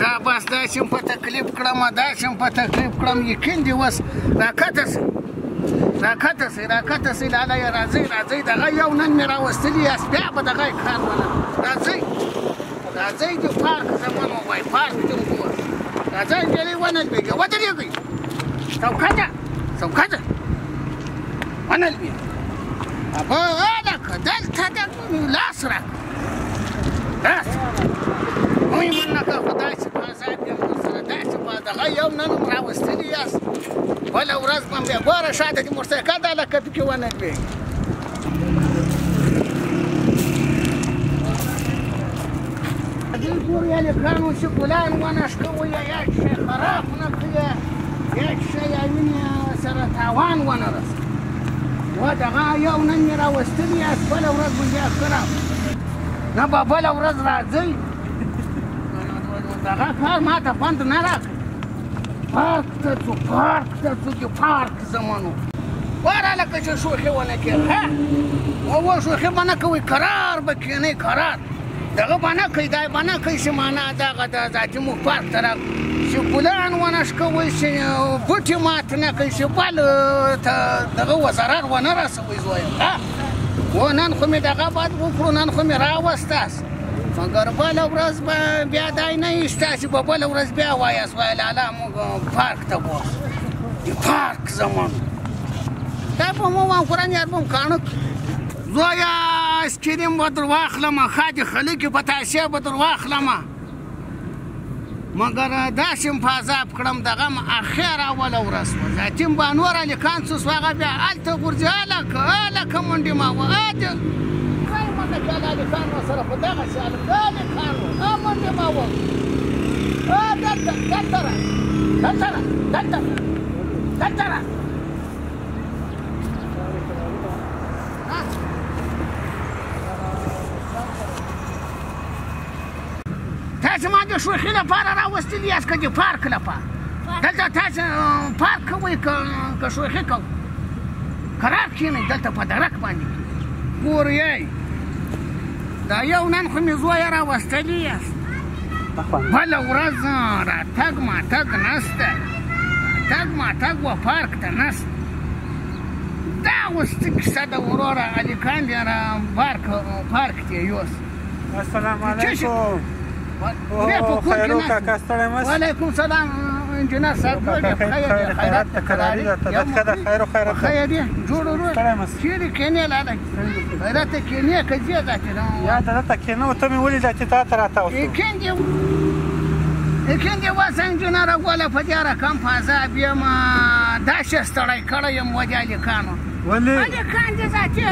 شاباس داسې هم په تکلیف کړم، داسې هم په تکلیف کړم. یقین دې اوس راکښته سئ، راکښته سئ، راکښته سئ لالا یې. راځئ راځئ، دغه یو نن مې راوستلي یاست، بیا به دغه کار ونه. راځئ راځئ، د پارک زمن ووایي، پارک دې وګوره. راځئ نجلۍ، ونه لوېږي، ودرېږئ، څوکه ده، څوکه ده، ونه لوېږي. ابا هلکه دلته د لاس راکړه، لاس وی منکه. خو داسې په عذاب یم درسره، داسې په دغه یو نن هم راوستلي یاست، بله ورځ به بیا ګوره شاته دې موټرسایکل ده لکه پکې ونه لوېږي. دې ګوري هلکانو چې ګلان ونه شکوي، یا چې خراب نه کړي، یا چې یا وینې سره تاوان ونه رسوي. و دغه یو نن مې راوستلي یاست، بله ورځ به بیا ښه نه به بله ورځ راځئ. دغه کار ما ته خوند نه راکوي. پارک ته ځو، پارک ته ځو، د پارک زمنو واره لکه چې شوخي ونه کړې. ښه و شوخي به نه کوئ، کرار به کښېنئ، کرار دغه به نه کوئ، دا به نه کوئ چې معنا دغه د ذاتي موږ پارک ته راغلو چې ګلان ونه شکوئ، چې بوټي مات نه کوئ، چې بل ته دغه و ضرر ونه رسوئ زویه. ښه و نن خو مې دغه بد وکړو، نن خو مې راوستاست، مګر بله ورځ به بیا دی نه وي ستاسې به بله ورځ بیا وایاست، وایه لالا موږ پارک ته بوځو، د پارک زموږ دا به مو وایم. قرآن یار به هم کاڼه کړو. زویه آیسکریم به در واخلم، ښه د خلکې پتاسې به در واخلم، مګر داسې هم په عذاب کړم. دغه هم اخر اوله ورځ وه. ذاتي هم به نور هلکان څه سوه، هغه بیا هلته غورځي. هلکه هلکه منډې ما وه دې منډه کې هلکان ورسره په دغسې هلکان وه، منډې ما وه. دلته دلته راشه، دلته راشه، دلته دلته راشه. تاسې ما د شوخي لپاره راوستلي یاست که د پارک لپاره؟ دلته تاسې پارک کوئ که شوخي کوئ؟ کرار کښېنئ دلته په درک باندې ګورئ. دا یو نن خو مې زویه راوستلي یاست، بله ورځ راتګ ماتګ نسته، راتګ ماتګ و پارک ته نسته. دا اوس څه کیسه ده وروره؟ هلکان دې را پارک ته یوسه. السلام علیکم. خیرو کاکا، ستړی مه. وعلیکم سلام انجینر صاحب، جوړ یې؟ خیر خیرات ته کراري درته ښه ده؟ خیر خیرات خیر یې، جوړ ورور؟ ستړی مه. چېرې کښېنې لالی؟ خیرات ته کښېنې که ځې داسې؟ یا دلته کښېنه، ته مې ولیده چې تا ته راتاو شو. یقین دې وسه انجینره ګوله، په دې رقم په عذاب یم، داسې ستړی کړی یم و دې هلکانو. ولې؟ هلکان دې ذاتي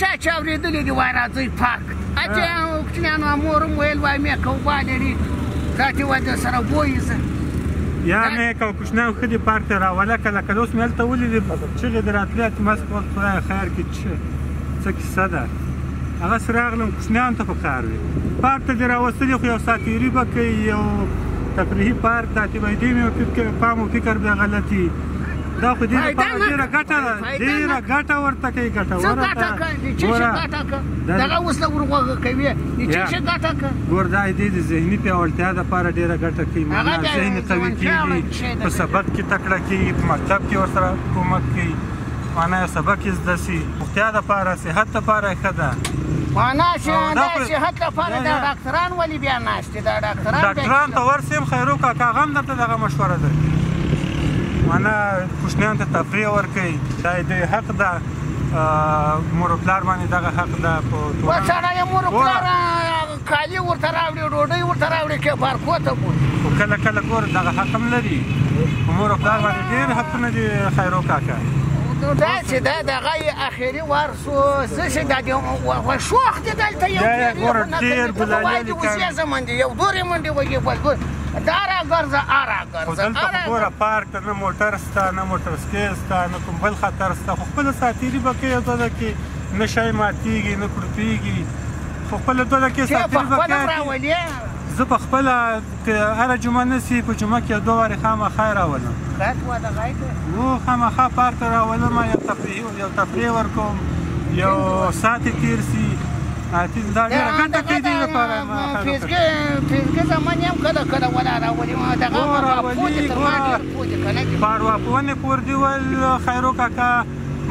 چا چې اورېدلي دي وایي راځئ پارک ته. اتې کوچنیانو مور هم ویل وایي مې کوبا لري، ذاتي وایي در سره بویي زه. یا مې کو کوچنیان ښه دي پارک ته راوله. کله کله اوس مې هلته ولیدې، چغې دې راتلې، اتې مست وخت خدای خیر کې څه کیسه ده. هغسې راغلم، کوچنیانو ته په کار وي پارک ته دې راوستلي، خو یو ساتېري به کوي، یو تفریحي پارک ده، اتې به دې مې پام و فکر بیا غلطي. دا خو دې لپاره ډېره ګټه ده، ډېره ګټه ورته کوي. ګټوره څه ګټه کوي؟ چې څه ګټه کوي؟ دغه اوس له ورغوږه کوي، چې څه ګټه کوي؟ ګور دا دې د ذهني پیاوړتیا دپاره ډېره ګټه کوي، معنا ذهن قوي کېږي، په سبق کې تکړه کېږي، په مکتب کې ورسره کومک کوي، معنا یو سبق یې زده سي، روغتیا دپاره صحت دپاره ښه ده. معنا چې د صحت لپاره دا ډاکټران ولې بیا ناست دي؟ دا ډاکټران ډاکټران ته ورسې هم خیرو کاکا، هغه هم درته دغه مشوره درکوي. معنا کوچنیانو ته تفریح ورکوي، دا یې دوی حق ده، مور و پلار باندې دغه حق ده. په وسړی مور و پلار کالي ورته راوړي، ډوډۍ ورته راوړي، کې پارکو ته بوځي. خو کله کله ګوره دغه حق هم لري، په مور و پلار باندې ډېر حقونه دي خیرو کاکا. داسې ده دغه یې اخري وار سو، څه شي دا دې شوخ دي دلته یو ډېر ګلالي دي، اوسې زمن دي، یو دورې منډې وهي، بل دور دا راګرځه آ راګرځه. خو دلته خو ګوره پارک ته نه موټر سته، نه موټرسایکل سته، نه کوم بل خطر سته، خو خپله ساتېري به کوي، دوه دقیقې نه شی ماتېږي نه کړوپېږي، خو خپله دوه دقیقې ساتېري به کوي. زه په خپله که هره جمعه نه سي، په جمعه کې یو دوه وارې خامخا یې راولم. نو خامخا پارک ته راولم، یو تفریح ورکوم، یو ساعت یې تېر سي. دا ډېره ګټه کوي دې لپاره. پیزګه زمن یم کله کله ولا راولي دغه پوه دي تر ما ډېر پوه دي که نه دي. په ارواپوهنې پورې دي ویل خیرو کاکا،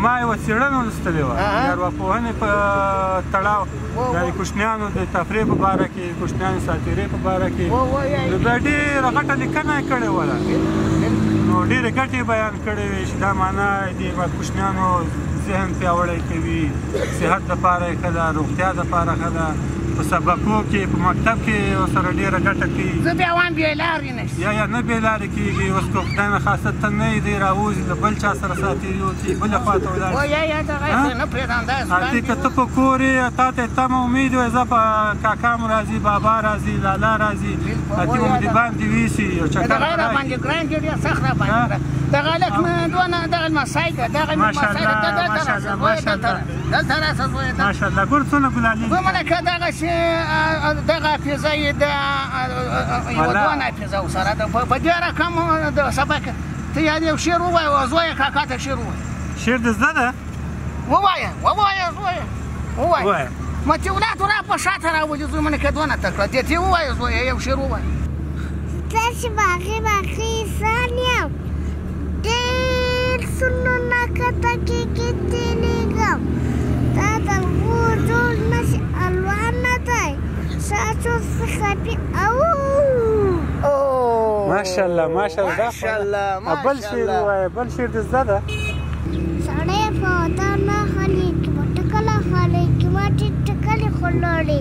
ما یوه څېړنه لوستلې وه د ارواپوهنې په تړاو، د کوچنیانو د تفریح په باره کې، کوچنیانو ساتیرې په باره کې. نو بیا ډېره غټه لیکنه یې کړې وه، نو ډېرې ګټې بیان کړې وې چې دا معنا د کوچنیانو ذهن پیاوړی کوي، صحت دپاره یې ښه ده، روغتیا دپاره ښه ده، په سبقو کې په مکتب کې ورسره ډېره ګټه کوي. زه بیا وایم بې لارې نه شي. یا یا نه بې لارې کېږي. اوس که خدای نه خواسته ته نه یې، دی راوځي له بل چا سره ساتېري وکړي، بلې خوا ته ولاړ شي. یا یا دغه یې نه پرېږدم دا اتې که ته په کور یې، تا ته یې تمه امید وي، زه په کاکا مو راځي، بابا راځي، لالا راځي، اتې به مو د باندې ویسي یو چکر دغه را باندې ګران دی، ډېر سخت را باندې ګران. دغه هلک مې دونه دغه لمسی ده، دغه مې لمسی ده، ته دلته راسه زویه، دلته راسه زویه. ماشاءالله، ګور څونه ګلالي. زه لکه دغسې دغه حافظه یې ده، یوه دونه حافظه ورسره ده. په دې رقم د سبق ته یاد یو شعر ووایه زویه، کاکا ته شعر ووایه. شعر دې زده ده؟ ووایه ووایه زویه، ووایه. متي ولاد را په شاته راولي زوی مې که دونه تکړه دی. ته ووایه زویه، یو شعر ووایه. داسې باغي باغي انسان یم، ډېر سنونه کته کېږي تېرېږم، دا د غور جوړ نه شي الوان نه دی، ستاسو څخه پې او ماشاءالله ماشاءالله ماشاءالله. بل شعر ووایه، بل شعر دې زده ده؟ سړی په وطن نه خلېږي، په ټکله خلېږي، ما چې ټکلې خو لړې.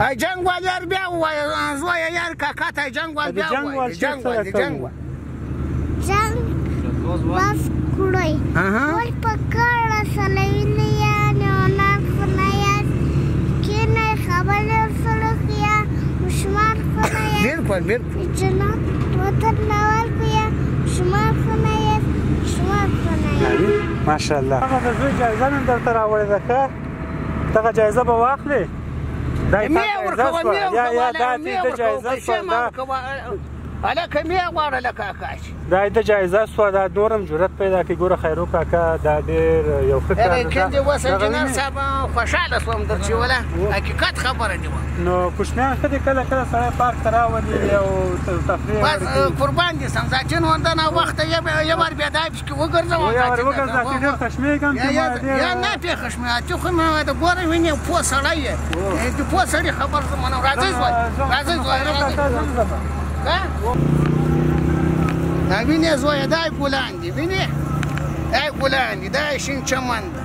ای جنګ وال یار بیا ووایه زویه، یار کاکا ته جنګ وال بیا ووایه. جنګ وال، جنګ وال، جنګ بس کړئ، ټول په کړه سلوینه یان خو نه یاست، کښېنئ خبرې ورسره وکړئ، ماشومان خو نه یاست. بالکل بالکل. جنت وطن نه ورکړئ، ماشومان خو نه یاست، ماشومان خو نه یاست. ماشاءالله. هغه د زوی جایزه نن درته راوړې ده، ښه دغه جایزه به واخلې؟ دا مې ورکوه، مې ورکوه، دا د جایزه سوه، هلکه مې غواړه له کاکا چې دا د جایزه سوه، دا نور هم جرأت پیدا کړي. ګوره خیرو کاکا، دا ډېر یو ښه کار دی. کندې اوس انجینر صاحب خوشحاله سوم در چې وله حقیقت خبره دې وه. نو کوچنیان ښه دي، کله کله سړی پارک ته راولي او تفریح. بس قربان دې سم ذاتین ونده ناوخته یو وار بیا دا پکې وګرځم. یو وار وګرځه، چې ډېر خشمېږم. یا نه پې خشمېږم، ته خو مې د ګوره وینې پوه سړی یې، د پوه سړي خبر زه منم. راځئ زوی، راځئ زوی، راځئ. دا وینې زویه، دا ګلان دي، وینې دا ګلان دي، دا شین چمن ده.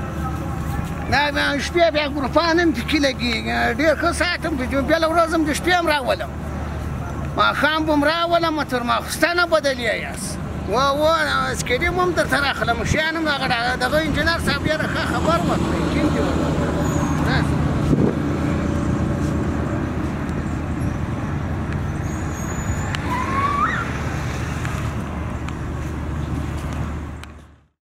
دا بیا شپې بیا ګروپان هم پکې لګېږي، ډېر ښه ساعت هم پکې. بله ورځ هم د شپې هم راولم، ماښام به هم راولم، تر ماخستنه به دلې یاست. و و اسکریم هم درته راخلم، شیان هم هغه دغه انجینر صاحب ډېره ښه خبر ورکړی. کیم دې